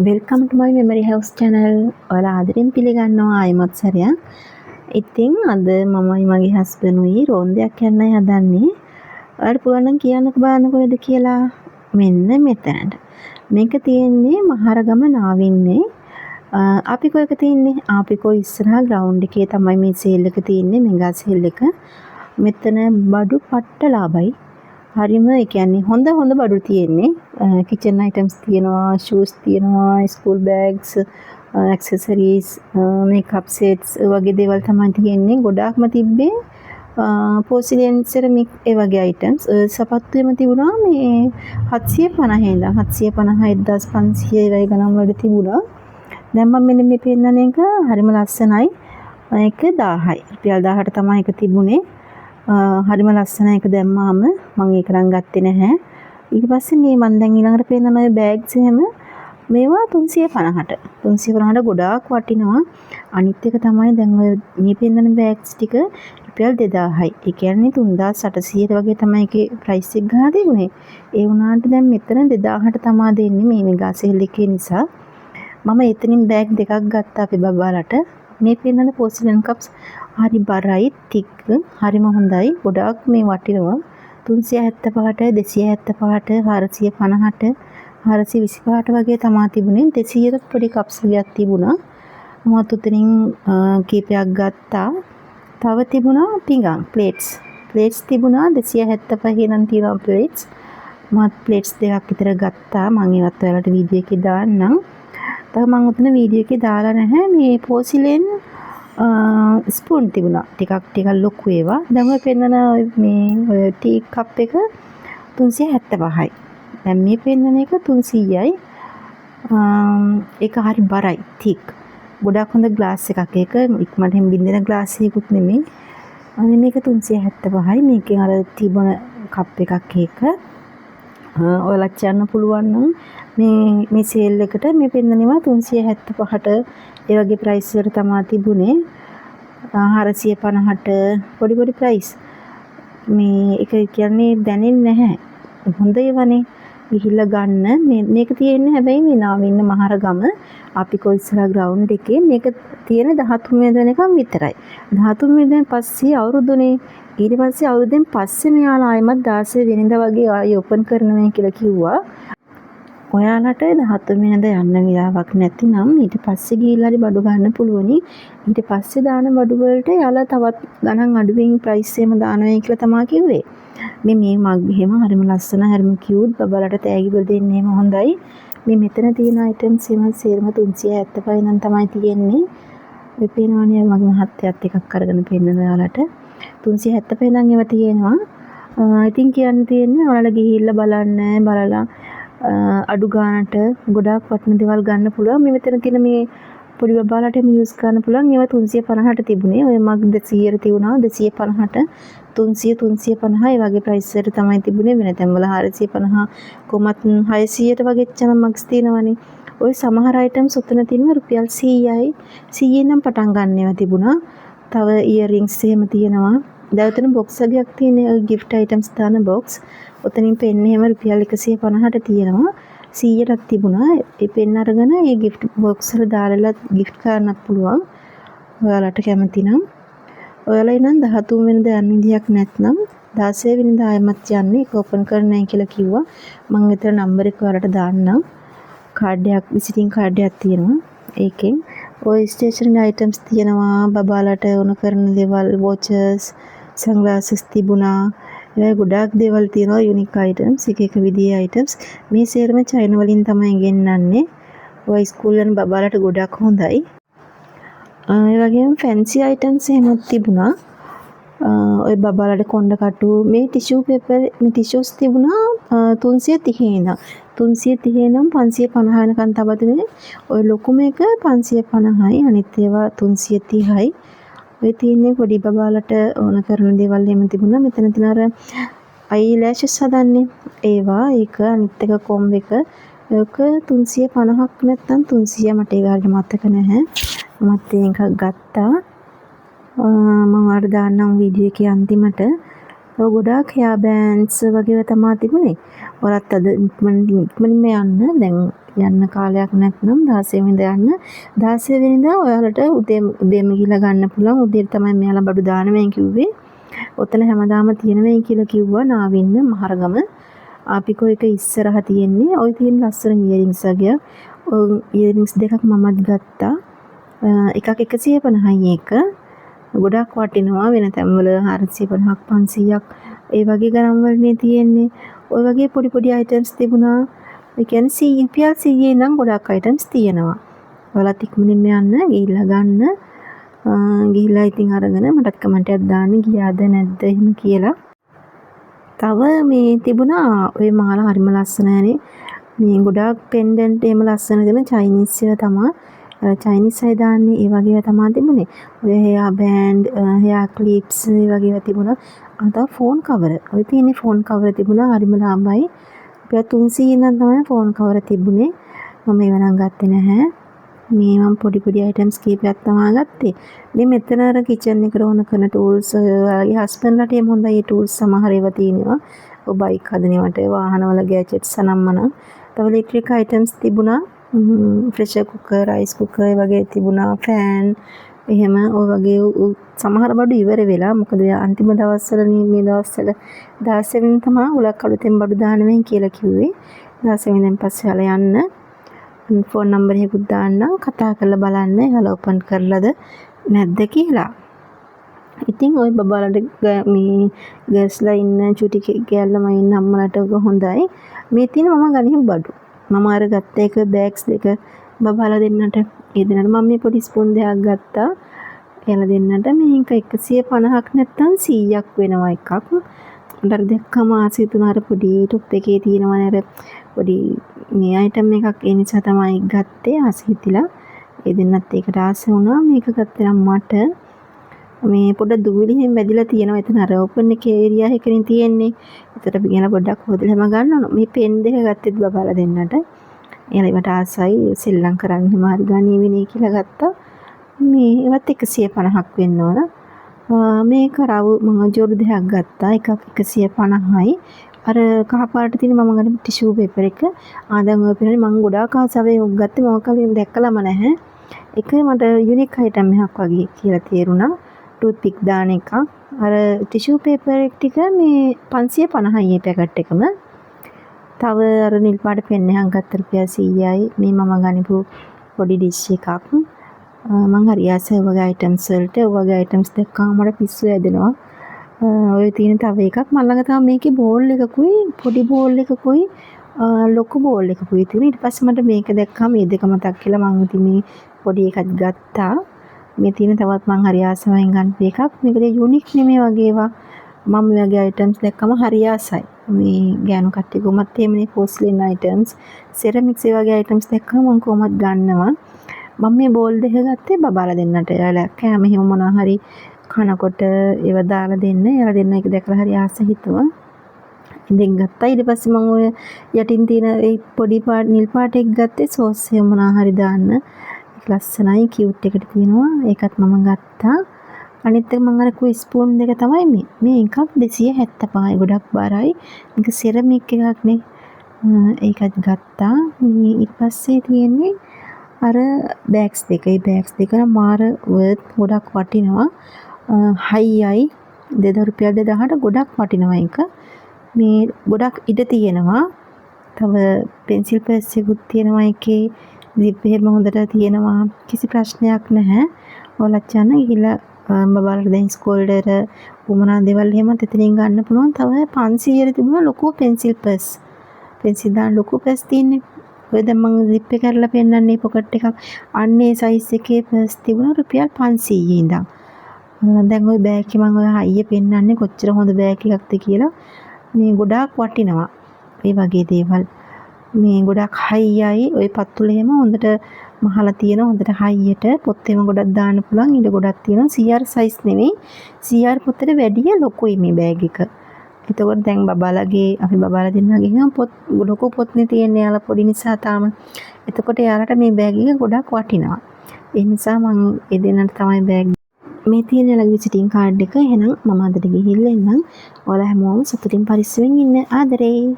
Welcome to my memory house channel. ඔයාලා ආදරෙන් පිළිගන්නවා ආයෙමත් සැරයක්. ඉතින් අද මමයි මගේ හස්බන්ඩුයි රෝන්දයක් යන්නයි හදන්නේ. ඔයාලට පුළුවන් නම් කියන්නකෝ බලන්න කොහෙද කියලා. මෙන්න මෙතනට. මේක තියෙන්නේ මහරගම නාවින්නේ. ආපිකෝ එක තියෙන්නේ. ආපිකෝ ඉස්සරහා ග්‍රවුන්ඩ් එකේ තමයි මේ සේල් එක තියෙන්නේ, මෙගා සේල් එක. මෙතන බඩු පට්ට ලාභයි. හරිම ඒ කියන්නේ හොඳ හොඳ බඩු තියෙන්නේ. කිචන් අයිටම්ස් තියෙනවා, ෂූස් තියෙනවා, ස්කූල් බෑග්ස්, ඇක්සසරීස්, මේකප් සෙට්ස් වගේ දේවල් තමයි තියෙන්නේ. ගොඩාක්ම තිබ්බේ පෝසිලෙන්, සෙරමික් ඒ වගේ අයිටම්ස්. සපත්තු එහෙම තිබුණා මේ 750 ඉඳන් 750, 1500 ඒ වගේ ගණන් වලට තිබුණා. දැන් මම මෙන්න මේ පෙන්නන එක හරිම ලස්සනයි. ඒක 1000යි. රුපියල් 1000ට තමයි ඒක තිබුණේ. හරිම ලස්සනයි ඒක දැම්මාම. මං ඒක නම් ගත්තේ නැහැ. ඊට පස්සේ මේ මං දැන් ඊළඟට පෙන්නන ඔය බෑග්ස් එහෙම මේවා 350ට. 350ට ගොඩාක් වටිනවා. අනිත් එක තමයි දැන් ඔය මේ පෙන්නන බෑග්ස් ටික රුපියල් 2000යි. ඒ කියන්නේ 3800ට වගේ තමයි ඒකේ ප්‍රයිස් එක ගහලා තිබුණේ. ඒ වුණාට දැන් මෙතන 2000ට තමා දෙන්නේ මේ මෙගා සේල් එකේ නිසා. මම එතනින් බෑග් දෙකක් ගත්තා අපේ බබාලට. මේ පෙන්නන පෝසිලන් කප්ස් හරි බරයි, තික්, හරිම හොඳයි. ගොඩාක් මේ වටිනවා. 375ට, 275ට, 450ට, 425ට වගේ තමා තිබුණේ. 200ට පොඩි කප්ස් වගයක් තිබුණා. මමත් උතනින් කීපයක් ගත්තා. තව තිබුණා පිඟන්, ප්ලේට්ස්. ප්ලේට්ස් තිබුණා 275 නම් තියෙනවා ප්ලේට්ස්. මමත් ප්ලේට්ස් දෙකක් විතර ගත්තා. මං ඒවත් ඔයාලට වීඩියෝ එකේ දාන්නම්. තව මං ඔතන වීඩියෝ එකේ දාලා නැහැ මේ පෝසිලෙන් ස්පූන් තිබුණා. ටිකක් ටිකක් ලොකු ඒවා. දැන් ඔය පෙන්නන මේ ඔය ටී කප් එක 375යි. දැන් මේ පෙන්නන එක 300යි. ඒක හරි බරයි, තික්. ගොඩක් හොඳ ග්ලාස් එකක් ඒක. ඉක්මනට එහෙම බින්දෙන ග්ලාස් එකකුත් නෙමෙයි. අනේ මේක 375යි. මේකෙන් අර තිබුණ කප් එකක් ඒක. ඔයාලත් යන්න පුළුවන් නම් මේ මේ සේල් එකට. මේ පෙන්නන ඒවා 375ට ඒ වගේ ප්‍රයිස් වලට තමා තිබුණේ. 450ට පොඩි පොඩි ප්‍රයිස්. මේ එක කියන්නේ දැනෙන්නේ නැහැ. හොඳ ඒවානේ. ගිහිල්ලා ගන්න. මේ මේක තියෙන්නේ හැබැයි මේ නාවින්න මහරගම ආපිකෝ ඉස්සරහා ග්‍රවුන්ඩ් එකේ. මේක තියෙන 13 වෙනිදා වෙනකම් විතරයි. 13 වෙනිදාන් පස්සේ අවුරුදුනේ. ඊට පස්සේ අවුරුද්දෙන් පස්සේ මෙයාලා ආයෙමත් 16 වෙනිදා වගේ ආයෙ ඕපන් කරනවා කියලා කිව්වා. ඔයාලට 13 වෙනිදා යන්න වෙලාවක් නැතිනම් ඊට පස්සේ ගිහිල්ලා හරි බඩු ගන්න පුළුවනි. ඊට පස්සේ දාන බඩු වලට එයාලා තවත් ගණන් අඩුවෙන් ප්‍රයිස් එහෙම දානවා කියලා තමා කිව්වේ. මේ මේ මග් එහෙම හරිම ලස්සන, හරිම කියුට්. බබාලට තෑගි වල දෙන්න එහෙම හොඳයි. මේ මෙතන තියෙන අයිටම්ස් එහෙම සේරම 375 ඉඳන් තමයි තියෙන්නේ. ඔය පේනවනේ මගේ මහත්තයාත් එකක් අරගෙන පෙන්නන ඔයාලට. 375 ඉඳන් ඒවා තියෙනවා. ඉතින් කියන්න තියෙන්නේ ඔයාලා ගිහිල්ලා බලන්න, බලලා අඩු ගානට ගොඩාක් වටින දේවල් ගන්න පුළුවන්. මේ මෙතන තියෙන මේ පොඩි බබාලට එහෙම යූස් කරන්න පුළුවන්. ඒවා 350ට තිබුණේ. ඔය මග් 200ට තිබුණා. 250ට, 300, 350 ඒ වගේ ප්‍රයිස් එකට තමයි තිබුණේ. වෙන තැන්වල 450 කොහොමත් 600ට වගේ එච්චර මග්ස් තියෙනවනේ. ඔය සමහර අයිටම්ස් ඔතන තියෙනවා රුපියල් 100යි. 100 ඉඳන් පටන් ගන්න ඒවා තිබුණා. තව ඉයරින්ග්ස් එහෙම තියෙනවා. දැන් ඔතන බොක්ස් වගයක් තියෙන ඔය ගිෆ්ට් අයිටම්ස් දාන බොක්ස්. ඔතනින් පෙන් එහෙම රුපියල් 150ට තියෙනවා. 100ටත් තිබුණා. ඒ පෙන් අරගෙන ඒ ගිෆ්ට් බොක්ස් වල දාලා ගිෆ්ට් කරන්නත් පුළුවන්. ඔයාලට කැමති නම්. ඔයාලා එනම් 13 වෙනිදා යන්න විදියක් නැත්නම් 16 වෙනිදා ආයෙමත් යන්න ඒක ඕපන් කරන්නයි කියලා කිව්වා. මං විතර නම්බර් එක ඔයාලට දාන්නම්. කාඩ් එකක්, විසිටින් කාඩ් එකක් තියෙනවා. ඒකෙන් ඔය ස්ටේෂනරි අයිටම්ස් තියෙනවා. බබාලට ඕන කරන දේවල්, වොචස්, සන්ග්ලාසස් තිබුණා. ඒ ගොඩාක් දේවල් තියෙනවා, යුනික් අයිටම්ස්, එක එක විදිහේ අයිටම්ස්. මේ සේරම චයිනා වලින් තමයි ගෙන්නන්නේ. ඔය ඉස්කෝලේ යන බබාලට ගොඩක් හොඳයි. ඒ වගේම ෆැන්සි අයිටම්ස් එහෙමත් තිබුණා. ඔය බබාලට කොණ්ඩ කටු, මේ ටිෂු පේපර්, මේ ටිෂුස් තිබුණා 330 ඉඳන්. 330 ඉඳන් 550 වෙනකන් තබා තිබුණේ. ඔය ලොකුම එක 550යි, අනිත් ඒවා 330යි. ඔය තියෙන්නේ පොඩි බබාලට ඕන කරන දේවල් එහෙම තිබුණා. මෙතන තියෙන අර අයි ලෑෂස් හදන්නේ ඒවා, ඒක අනිත් එක කොම්බ් එක. ඒක 350ක් නැත්නම් 300, මට ඒක හරියට මතක නැහැ. මමත් එකක් ගත්තා. මම ඔයාලට දාන්නම් වීඩියෝ එකේ අන්තිමට. තව ගොඩාක් හෙයා බෑන්ඩ්ස් වගේ ඒවා තමා තිබුණේ. ඔයාලත් අද ඉක්මනින් ඉක්මනින්ම යන්න. දැන් යන්න කාලයක් නැත්නම් 16 වෙනිදා යන්න. 16 වෙනිදා ඔයාලට උදේම උදේම ගිහිල්ලා ගන්න පුළුවන්. උදේට තමයි මෙයාලා බඩු දානවයි කිව්වේ. ඔතන හැමදාම තියෙනවයි කියලා කිව්වා නාවින්න මහරගම. ආපිකෝ එක ඉස්සරහ තියෙන්නේ. ඔය තියෙන ලස්සන ඉයරින්ග්ස් වගේක්. ඔය ඉයරින්ග්ස් දෙකක් මමත් ගත්තා. එකක් 150යි එක. ගොඩක් වටිනවා. වෙන තැන්වල 450ක් 500ක් ඒ වගේ ගණන් වලනේ තියෙන්නේ. ඔය වගේ පොඩි පොඩි අයිටම්ස් තිබුණා. ඒ කියන්නේ රුපියල් 100 ඉඳන් ගොඩක් අයිටම්ස් තියෙනවා. ඔයාලත් ඉක්මනින්ම යන්න, ගිහිල්ලා ගන්න. ගිහිල්ලා ඉතින් අරගෙන මටත් කමෙන්ට් එකක් දාන්න ගියාද නැද්ද එහෙම කියලා. තව මේ තිබුණා ඔය මාල හරිම ලස්සනයිනේ. මේ ගොඩාක් පෙන්ඩන්ට් එහෙම ලස්සන තියෙන චයිනීස් ඒවා තමා. චයිනීස් අය දාන්නේ ඒ වගේ ඒවා තමා තිබුණේ. ඔය හෙයා බෑන්ඩ්, හෙයා ක්ලිප්ස් ඒ වගේ ඒවා තිබුණා. ආ, තව ෆෝන් කවර. ඔය තියෙන්නේ ෆෝන් කවර තිබුණා, හරිම ලාභයි. රුපියල් 300 ඉඳන් තමයි ෆෝන් කවර තිබුණේ. මම ඒවා නම් ගත්තේ නැහැ. මේ මම පොඩි පොඩි අයිටම්ස් කීපයක් තමා ගත්තේ. මේ මෙතන අර කිචන් එකට ඕන කරන ටූල්ස්, ඔයාලගේ හස්බන්ඩ්ලාට එහෙම හොඳයි ඒ ටූල්ස් සමහර ඒවා තියෙනවා. ඔය බයික් හදන ඒවාට, වාහනවල ගෑජට්ස් අනම්මනම්. තව ඉලෙක්ට්‍රික් අයිටම්ස් තිබුණා. ප්‍රෙෂර් කුකර්, රයිස් කුකර් ඒ වගේ තිබුණා. ෆෑන් එහෙම ඔය වගේ සමහර බඩු ඉවර වෙලා. මොකද ඔය අන්තිම දවස්වලනේ. මේ දවස්වල 16 වෙනිදා තමයි ගොඩක් අලුතෙන් බඩු දානවෙයි කියලා කිව්වේ. 16 වෙනිදාන් පස්සේ ඔයාලා යන්න. ෆෝන් නම්බර් එකකුත් දාන්නම්, කතා කරලා බලන්න එයාලා ඕපන් කරලාද නැද්ද කියලා. ඉතින් ඔය බබාලට, මේ ගර්ල්ස්ලා ඉන්න, චුටි කෑල්ල ළමයි ඉන්න අම්මලාට ඔක හොඳයි. මේ තියෙන මම ගනින් බඩු. මම අර ගත්ත එක බෑග්ස් දෙක බබාලා දෙන්නට. ඒ දෙන්නට මම මේ පොඩි ස්පූන් දෙකක් ගත්තා. එයාලා දෙන්නට මේක 150ක් නැත්තම් 100ක් වෙනවා එකක්. මට අර දැක්කම ආස හිතුණා. අර පොඩි ටොප් එකේ තියෙනවනේ අර පොඩි මේ අයිටම් එකක්. ඒ නිසා තමයි ගත්තේ ආස හිතිලා. ඒ දෙන්නත් ඒකට ආස වුණා. මේක ගත්තේ නම් මට මේ පොඩ්ඩක් දූවිලි එහෙම වැදිලා තියෙනවා. එතන අර ඕපන් එකේ ඒරියා එකනේ තියෙන්නේ. ඒතර අපි ගෙනලා පොඩ්ඩක් හොදලා එහෙම ගන්න ඕන. මේ පෙන් දෙක ගත්තෙත් බබාලා දෙන්නට. එයාලා ඒවට ආසයි, සෙල්ලම් කරන්න එහෙම හරි ගනීවි නේ කියලා ගත්තා. මේ ඒවත් 150ක් වෙන්න ඕන. මේක රව් මම ජෝඩු දෙකක් ගත්තා. එකක් 150යි. අර කහ පාට තියෙන මම ගන්න ටිෂූ පේපර් එක. ආ, දැන් ඔය පේනනේ මං ගොඩාක් ආසාවෙන් ඔක් ගත්තේ. මම කලින් දැකලම නැහැ. ඒක මට යුනික් අයිටම් එකක් වගේ කියලා තේරුණා. ටූත් පික් දාන එකක්. අර ටිෂූ පේපර් එක ටික මේ 550යි ඒ පැකට් එකම. තව අර නිල් පාට පෙන් එකක් ගත්ත රුපියල් 100යි. මේ මම ගනිපු පොඩි ඩිෂ් එකක්. මං හරි ආසයි ඔය වගේ අයිටම්ස් වලට. ඔය වගේ අයිටම්ස් දැක්කම මට පිස්සු හැදෙනවා. ඔය තියෙන තව එකක්. මං ළඟ තව මේකේ බෝල් එකකුයි පොඩි බෝල් එකකුයි ලොකු බෝල් එකකුයි තියෙනවා. ඊට පස්සේ මට මේක දැක්කම මේ දෙක මතක් වෙලා මං ඉතින් මේ පොඩි එකක් ගත්තා. මේ තියෙන තවත් මං හරි ආසාවෙන් ගන්නපු එකක්. මේක යුනික් නෙමෙයි වගේ ඒවා. මම මේ වගේ අයිටම්ස් දැක්කම හරි ආසයි. මේ ගෑනු කට්ටිය කොහොමත් එහෙමනේ. පෝස්ලින් අයිටම්ස්, සෙරමික්ස් ඒ වගේ අයිටම්ස් දැක්කම මං කොහොමත් ගන්නවා. මම මේ බෝල් දෙක ගත්තේ බබාලා දෙන්නට. එයාලා කෑම එහෙම මොනවා හරි කනකොට ඒවා දාලා දෙන්න. එයාලා දෙන්න ඒක දැකලා හරි ආස හිතුවා. ඉතින් ගත්තා. ඊට පස්සේ මං ඔය යටින් තියෙන ඒ පොඩි පාට නිල් පාට එක ගත්තේ සෝස් එහෙම මොනවා හරි දාන්න. ඒක ලස්සනයි, කියුට් එකට තියෙනවා. ඒකත් මම ගත්තා. අනිත් එක මං අර කිව්ව ස්පූන් දෙක තමයි මේ. මේ එකක් 275යි, ගොඩක් බරයි. මේක සෙරමික් එකක් නේ. ඒකත් ගත්තා. මේ ඊට පස්සේ තියෙන්නේ අර බෑග්ස් දෙක. ඒ බෑග්ස් දෙක නම් මාර වර්ත්, ගොඩක් වටිනවා. හයියයි. රුපියල් 2000ට ගොඩක් වටිනවා ඒක. මේ ගොඩක් ඉඩ තියෙනවා. තව පෙන්සිල් පර්ස් එකකුත් තියෙනවා ඒකේ. සිප් එහෙම හොඳට තියෙනවා. කිසි ප්‍රශ්නයක් නැහැ. ඔයාලත් යන්න ගිහිල්ලා බබාලට දැන් ඉස්කෝලේට උවමනා දේවල් එහෙමත් එතනින් ගන්න පුළුවන්. තව 500ට තිබුණා ලොකු පෙන්සිල් පර්ස්. පෙන්සිල් දාන්න ලොකු පර්ස් තියෙන්නේ. ඔය දැන් මං සිප් එක ඇරලා පෙන්නන්නේ පොකට් එකක්. අන්න ඒ සයිස් එකේ පර්ස් තිබුණා රුපියල් 500 ඉඳන්. දැන් ඔය බෑග් එක මං ඔය හයිය පෙන්නන්නේ කොච්චර හොඳ බෑග් එකක්ද කියලා. මේ ගොඩාක් වටිනවා ඒ වගේ දේවල්. මේ ගොඩක් හයියයි. ඔය පත්තුල එහෙම හොඳට මහලා තියෙනවා, හොඳට හයියට පොත් එහෙම ගොඩක් දාන්න පුළුවන්, ඉඩ ගොඩක් තියෙනවා. CR size නෙවෙයි, CR පොතට වැඩිය ලොකුයි මේ බෑග් එක. එතකොට දැන් බබාලගේ, අපි බබාලා දෙන්නාගේ එහෙම පොත් ලොකු පොත්නේ තියෙන්නේ, එයාලා පොඩි නිසා තාම. එතකොට එයාලට මේ බෑග් එක ගොඩක් වටිනවා. ඒ නිසා මං ඒ දෙන්නට තමයි බෑග් මේ තියෙන එයාලගේ විසිටින් කාඩ් එක. එහෙනම් මම අදට ගිහිල්ලා එන්නම්. ඔයාලා හැමෝම සතුටින් පරිස්සමෙන් ඉන්න. ආදරේ.